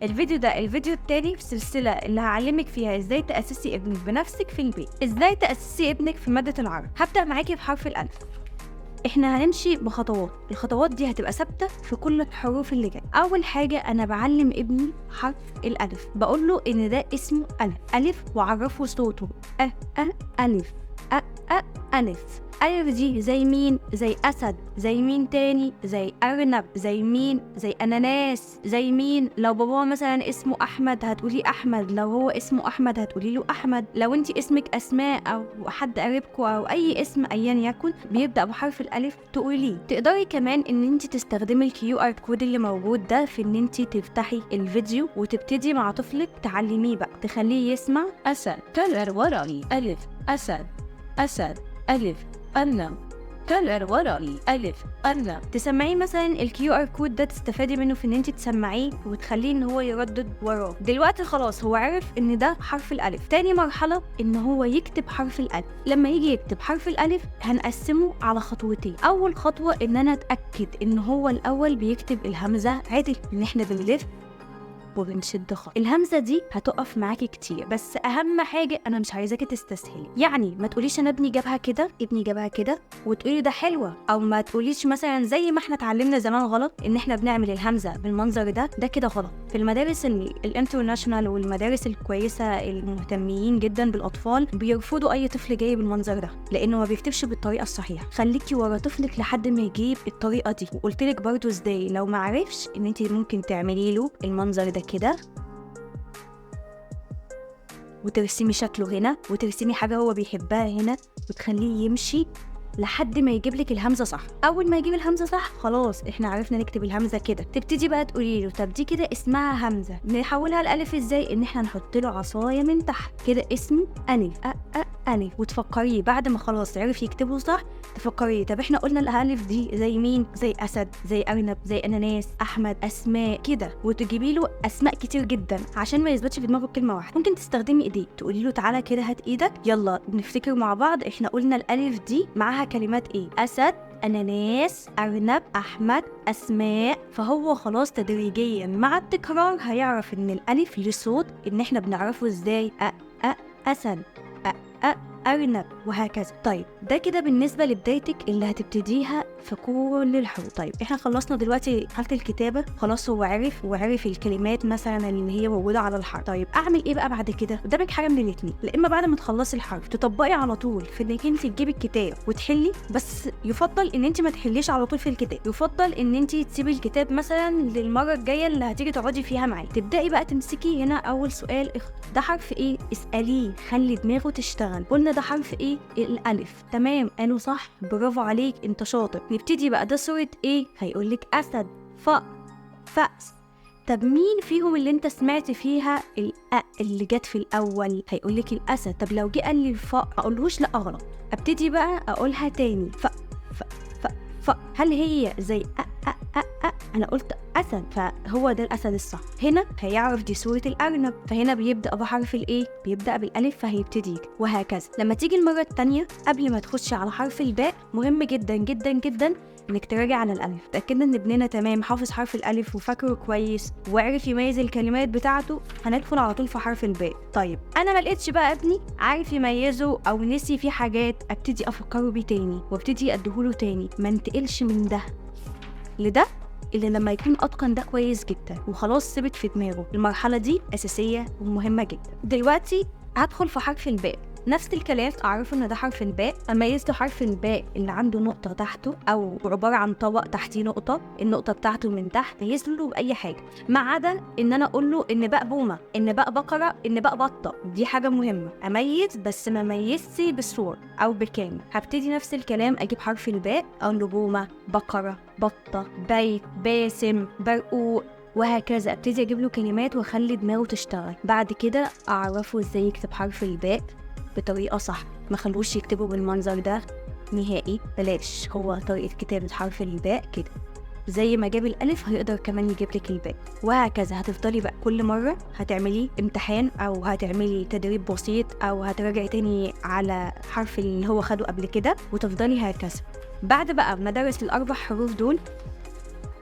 الفيديو ده الفيديو التاني في سلسلة اللي هعلمك فيها ازاي تأسسي ابنك بنفسك في البيت، ازاي تأسسي ابنك في مادة العربي. هبدأ معاكي بحرف الألف. احنا هنمشي بخطوات، الخطوات دي هتبقى ثابتة في كل الحروف اللي جاية. أول حاجة أنا بعلم ابني حرف الألف، بقول له إن ده اسمه ألف، ألف، وأعرفه صوته أ أ ألف أ أ ألف. ألف دي زي مين؟ زي أسد، زي مين تاني؟ زي أرنب، زي مين؟ زي أناناس، زي مين؟ لو باباه مثلا اسمه أحمد هتقولي أحمد، لو هو اسمه أحمد هتقولي له أحمد، لو أنت اسمك أسماء أو حد قريبكوا أو أي اسم أيا يكن بيبدأ بحرف الألف تقوليه. تقدري كمان إن أنت تستخدمي ال QR code اللي موجود ده في إن أنت تفتحي الفيديو وتبتدي مع طفلك تعلميه بقى، تخليه يسمع أسد، كرر ورائي، ألف، أسد، أسد، ألف، أرنب، كرر ورائي، ألف، أرنب. تسمعيه مثلا ال QR code ده، تستفادي منه في ان انت تسمعيه وتخليه ان هو يردد وراه. دلوقتي خلاص هو عرف ان ده حرف الالف. تاني مرحلة ان هو يكتب حرف الالف. لما يجي يكتب حرف الالف هنقسمه على خطوتين. اول خطوة ان انا اتاكد ان هو الاول بيكتب الهمزة عدل، ان احنا بنلف وبنشد خط. الهمزة دي هتقف معاكي كتير، بس اهم حاجة انا مش عايزاكي تستسهلي، يعني ما تقوليش انا ابني جابها كده، ابني جابها كده، وتقولي ده حلوة، او ما تقوليش مثلا زي ما احنا اتعلمنا زمان غلط ان احنا بنعمل الهمزة بالمنظر ده، ده كده غلط. في المدارس ال international والمدارس الكويسة المهتمين جدا بالاطفال بيرفضوا اي طفل جاي بالمنظر ده لانه ما بيكتبش بالطريقة الصحيحة. خليكي ورا طفلك لحد ما يجيب الطريقة دي، وقلت لك برده ازاي لو ما عرفش ان انت ممكن تعملي له المنظر ده كده وترسمي شكله هنا وترسمي حاجة هو بيحبها هنا وتخليه يمشي لحد ما يجيب لك الهمزة صح. أول ما يجيب الهمزة صح خلاص احنا عرفنا نكتب الهمزة كده. تبتدي بقى تقولي له طب دي كده اسمها همزة، نحولها لألف ازاي؟ ان احنا نحط له عصاية من تحت كده اسمه ألف، أ أ ألف، وتفكريه بعد ما خلاص عرف يكتبه صح تفكريه طب احنا قلنا الألف دي زي مين؟ زي أسد، زي أرنب، زي أناناس، أحمد، أسماء كده، وتجيبي له أسماء كتير جدا عشان ما يثبتش في دماغه كلمة واحدة. ممكن تستخدمي إيديك، تقولي له تعالى كده هات إيدك، يلا نفتكر مع بعض احنا قلنا الألف دي معاها كلمات ايه؟ أسد، أناناس، أرنب، أحمد، أسماء. فهو خلاص تدريجيا مع التكرار هيعرف إن الألف ليه صوت، إن إحنا بنعرفه إزاي؟ أ أ أسد، أ أ أرنب، وهكذا. طيب ده كده بالنسبة لبدايتك اللي هتبتديها في كل الحروف. طيب احنا خلصنا دلوقتي حالة الكتابة، خلاص هو عرف وعرف الكلمات مثلا اللي هي موجودة على الحرف. طيب اعمل ايه بقى بعد كده؟ قدامك حاجة من الاتنين، لا اما بعد ما تخلصي الحرف تطبقي على طول في انك انت تجيبي الكتاب وتحلي، بس يفضل ان انت ما تحليش على طول في الكتاب، يفضل ان انت تسيبي الكتاب مثلا للمرة الجاية اللي هتيجي تقعدي فيها معاه. تبدأي بقى تمسكي هنا اول سؤال، ده حرف ايه؟ اسأليه، خلي دماغه تشتغل. قلنا ده حرف ايه؟ الالف، تمام، قالوا صح، برافو عليك انت شاطر. نبتدي بقى ده صورة ايه؟ هيقولك اسد، فأ، فأس. طب مين فيهم اللي انت سمعت فيها الأ اللي جت في الاول؟ هيقولك الاسد. طب لو جه قال لي الفأ ما اقولهوش لا غلط، ابتدي بقى اقولها تاني، فأ فأ فأ فأ. هل هي زي أ أ أ أ؟ انا قلت اسد، فهو ده الاسد الصح. هنا هيعرف دي صورة الارنب، فهنا بيبدأ بحرف الايه؟ بيبدأ بالالف، فهيبتدي وهكذا. لما تيجي المرة التانية قبل ما تخش على حرف الباء مهم جدا جدا جدا انك تراجع على الالف، تأكدنا ان ابننا تمام حافظ حرف الالف وفاكره كويس وعرف يميز الكلمات بتاعته، هندخل على طول في حرف الباء. طيب انا ما لقيتش بقى ابني عارف يميزه او نسي فيه حاجات، ابتدي افكره بيه تاني وابتدي اديهوله تاني، ما انتقلش من ده لده اللي لما يكون اتقن ده كويس جدا وخلاص ثبت في دماغه. المرحلة دي اساسية ومهمة جدا. دلوقتي هدخل في حرف الباء، نفس الكلام، اعرفه ان ده حرف الباء، اميز له حرف الباء اللي عنده نقطة تحته او عبارة عن طبق تحتيه نقطة، النقطة بتاعته من تحت، اميز له باي حاجة ما عدا ان انا اقول له ان باء بومه، ان باء بقرة، ان باء بطه، دي حاجة مهمة اميز، بس ما اميزش بالصور او بالكامل. هبتدي نفس الكلام، اجيب حرف الباء اقول له بومه، بقرة، بطه، بيت، باسم، برقوق، وهكذا. ابتدي اجيب له كلمات واخلي دماغه تشتغل. بعد كده اعرفه ازاي يكتب حرف الباء بطريقة صح، ما خلوش يكتبه بالمنظر ده نهائي، بلاش، هو طريقه كتابه حرف الباء كده، زي ما جاب الالف هيقدر كمان يجيب لك الباء، وهكذا. هتفضلي بقى كل مرة هتعملي امتحان او هتعملي تدريب بسيط او هتراجعي تاني على حرف اللي هو خده قبل كده، وتفضلي هكذا. بعد بقى ما درس الاربع حروف دول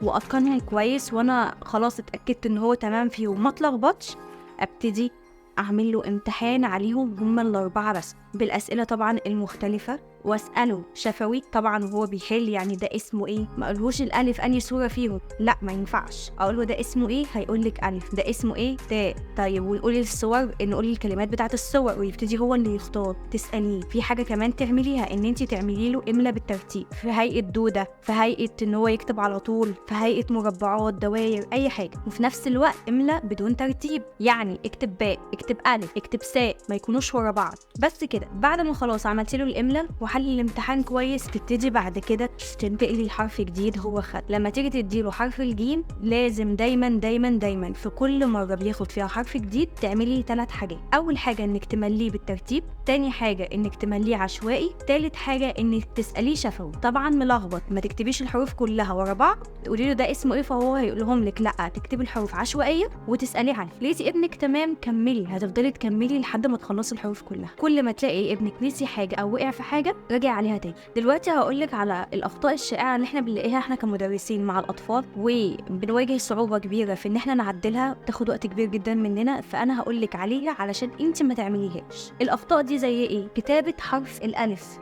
واتقنهم كويس وانا خلاص اتاكدت ان هو تمام فيهم وما اتلخبطش، ابتدي اعمل له امتحان عليهم هما الاربعة بس، بالاسئلة طبعا المختلفة، واساله شفوي طبعا وهو بيحل، يعني ده اسمه ايه، ما اقولهوش الالف انهي صوره فيهم، لا ما ينفعش، اقول له ده اسمه ايه هيقول لك الف، ده اسمه ايه تاء، طيب ونقول الصور، نقول الكلمات بتاعه الصور، ويبتدي هو اللي يختار. تساليه. في حاجة كمان تعمليها، ان انت تعملي له املا بالترتيب، في هيئة دوده، في هيئة ان هو يكتب على طول، في هيئة مربعات، دواير، اي حاجة، وفي نفس الوقت املا بدون ترتيب، يعني اكتب باء، اكتب الف، اكتب ساء، ما يكونوش ورا بعض. بس كده. بعد ما خلاص عملتي له الاملا وحل الامتحان كويس، تبتدي بعد كده تنتقلي لحرف جديد هو خد. لما تيجي تديله حرف الجيم، لازم دايما دايما دايما في كل مرة بياخد فيها حرف جديد تعملي 3 حاجات. اول حاجة انك تمليه بالترتيب، تاني حاجة انك تمليه عشوائي، تالت حاجة انك تساليه شفوي. طبعا ملخبط، ما تكتبيش الحروف كلها ورا بعض تقولي له ده اسمه ايه فهو هيقولهم لك، لا تكتبي الحروف عشوائية وتساليه عنها. لقيتي ابنك تمام كملي، هتفضلي تكملي لحد ما تخلصي الحروف كلها. كل ما تلاقي ابنك نسي حاجة او وقع في حاجة راجع عليها تاني. دلوقتي هقولك على الاخطاء الشائعة اللي احنا بنلاقيها احنا كمدرسين مع الاطفال، وبنواجه صعوبة كبيرة في ان احنا نعدلها، بتاخد وقت كبير جدا مننا، فانا هقولك عليها علشان انت ما تعمليهاش. الاخطاء دي زي ايه؟ كتابه حرف الالف.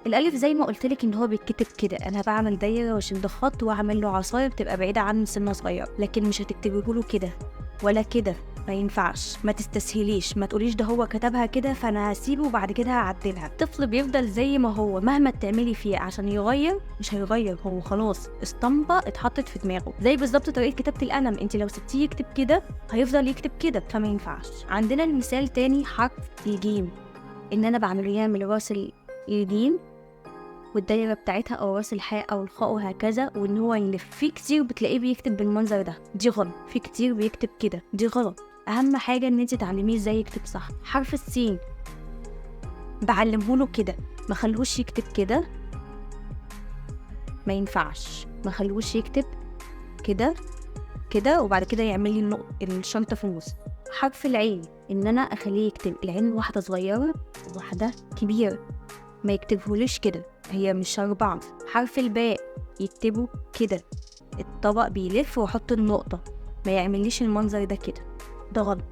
الالف زي ما قلت لك ان هو بيتكتب كده، انا بعمل دايرة واشد خط واعمل له عصاية بتبقى بعيدة عنه سنة صغيرة، لكن مش هتكتبيه له كده ولا كده، ما ينفعش. ما تستسهليش، ما تقوليش ده هو كتبها كده فانا هسيبه وبعد كده هعدلها. الطفل بيفضل زي ما هو مهما تعملي فيه عشان يغير مش هيغير، هو خلاص اسطمبه اتحطت في دماغه. زي بالظبط طريقه كتابه القلم، انت لو سبتيه يكتب كده هيفضل يكتب كده، فما ينفعش. عندنا المثال تاني حرف الجيم، ان انا بعمله يعمل راس الجيم والدايره بتاعتها او راس الحاء او الخاء وهكذا، وان هو يلف. في كتير بتلاقيه بيكتب بالمنظر ده، دي غلط. في كتير بيكتب كده، دي غلط. اهم حاجة ان انت تعلميه ازاي يكتب صح. حرف السين بعلمه له كده، ما خلوش يكتب كده، ما ينفعش، ما خلوش يكتب كده كده وبعد كده يعمل لي الشنطة في النص. حرف العين ان انا اخليه يكتب العين واحدة صغيرة وواحدة كبيرة، ما يكتبهوليش كده، هي مش 4. حرف الباء يكتبه كده، الطبق بيلف واحط النقطة، ما يعمليش المنظر ده كده، ده غلط.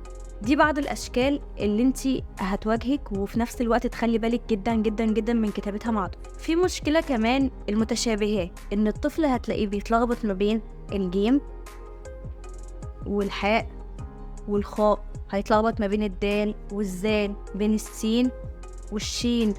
دي بعض الاشكال اللي انتي هتواجهك، وفي نفس الوقت تخلي بالك جدا جدا جدا من كتابتها مع الطفل. في مشكلة كمان المتشابهات، ان الطفل هتلاقيه بيتلخبط ما بين الجيم والحاء والخاء، هيتلخبط ما بين الدال والزال، بين السين والشين،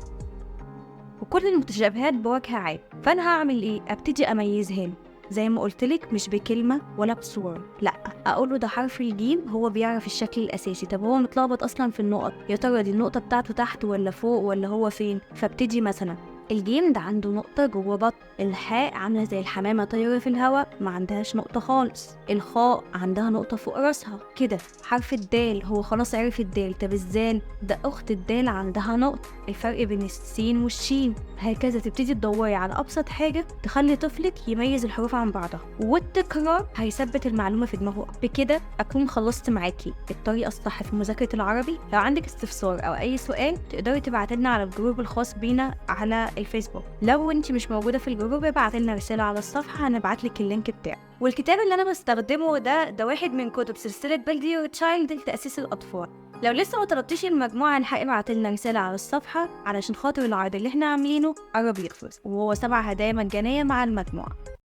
وكل المتشابهات بوجه عام. فانا هعمل ايه؟ ابتدي اميزها له زي ما قلتلك، مش بكلمه ولا بصورة، لا اقوله ده حرف الجيم، هو بيعرف الشكل الاساسي. طب هو متلخبط اصلا في النقط، يا ترى دي النقطة بتاعته تحت ولا فوق ولا هو فين؟ فابتدي مثلا الجيم ده عنده نقطة جوه بطن، الحاء عاملة زي الحمامة طايرة في الهواء ما عندهاش نقطة خالص، الخاء عندها نقطة فوق راسها كده. حرف الدال هو خلاص عرف الدال، طب الزال ده أخت الدال عندها نقطة، الفرق بين السين والشين، هكذا. تبتدي تدوري على أبسط حاجة تخلي طفلك يميز الحروف عن بعضها، والتكرار هيثبت المعلومة في دماغه. بكده أكون خلصت معاكي الطريقة الصح في مذاكرة العربي. لو عندك استفسار أو أي سؤال تقدري تبعتلنا على ال group الخاص بينا على الفيسبوك. لو انت مش موجودة في ال group ابعت لنا رسالة على الصفحة، هنبعت لك ال link بتاعه. والكتاب اللي انا بستخدمه ده واحد من كتب سلسلة Build Your Child لتاسيس الاطفال. لو لسه ما طلبتيش المجموعة الحقي ابعت لنا رسالة على الصفحة علشان خاطر العرض اللي احنا عاملينه قرب يخلص، وهو 7 هدايا مجانية مع المجموعة.